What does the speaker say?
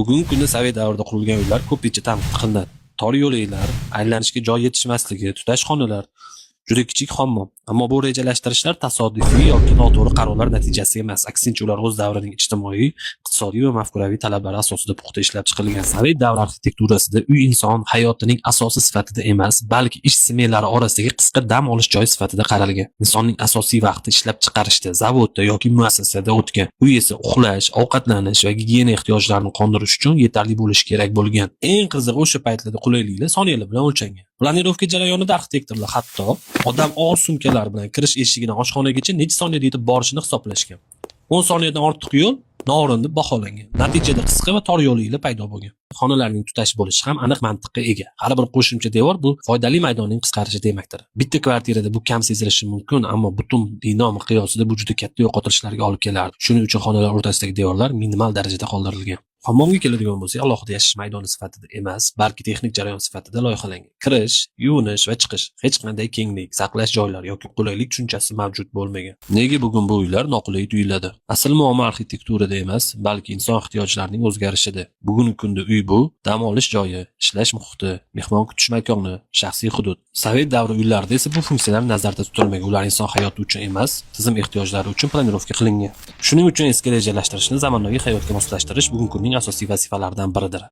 Bugungi kunda sovet davrida qurilgan uylar ko'pincha tanqid qilinadi. Tor yo'laklar, aylanishga joy yetishmasligi, tutash xonalar, juda kichik hammom. Ammo bu rejalashtirishlar tasodifiy yoki noto'g'ri qarorlar natijasi emas. Aksincha, ular o'z davrining ijtimoiy, iqtisodiy va mafkuraviy talablari asosida puxta ishlab chiqilgan. Sovet davri arxitekturasida uy inson hayotining asosi sifatida emas, balki ish smenalari orasidagi qisqa dam olish joyi sifatida qaralgan. Insonning asosiy vaqti ishlab chiqarishda, zavodda yoki muassasada o'tgan. Uy esa uxlash, ovqatlanish va gigiyena ehtiyojlarini qondirish uchun yetarli bo'lishi kerak bo'lgan. Eng qizig'i, o'sha paytlarda qulayliklar soniyalar bilan o'lchangan. Planirovka jarayonida arxitektorlar hatto odam og'ir sumkalar bilan kirish eshigidan oshxonagacha necha soniyada yetib borishini hisoblashgan. 10 soniyadan ortiq yo'l noo'rin deb baholangan. Natijada qisqa va tor yo'laklar paydo bo'lgan. Xonalarning tutash bo'lishi ham aniq mantiqqa ega. Har bir qo'shimcha devor bu foydali maydonning qisqarishi demakdir. Bitta kvartirada bu kam sezilishi mumkin, ammo butun bino miqyosida bu juda katta yo'qotishlarga olib kelardi. Shuning uchun xonalar o'rtasidagi devorlar minimal darajada qoldirilgan. Hammomga keladigan bo'lsak, alohida yashash maydoni sifatida emas, balki texnik jarayon sifatida loyihalangan. Kirish, yuvinish va chiqish, hech qanday kenglik, saqlash joylari yoki qulaylik tushunchasi mavjud bo'lmagan. Nega bugun bu uylar noqulay tuyuladi? Asl muammo arxitekturada emas, balki inson ehtiyojlarining o'zgarishida. Bugungi kunda uy bu dam olish joyi, ishlash muhiti, mehmon kutish makoni, shaxsiy hudud. Sovet davri uylarida esa bu funksiyalar nazarda tutilmagan. Ular inson hayoti uchun emas, tizim ehtiyojlari uchun planirovka qilingan. Shuning uchun eski rejalashtirishni zamonaviy hayotga moslashtirish bugungi kunning asosiy vazifalaridan biridir.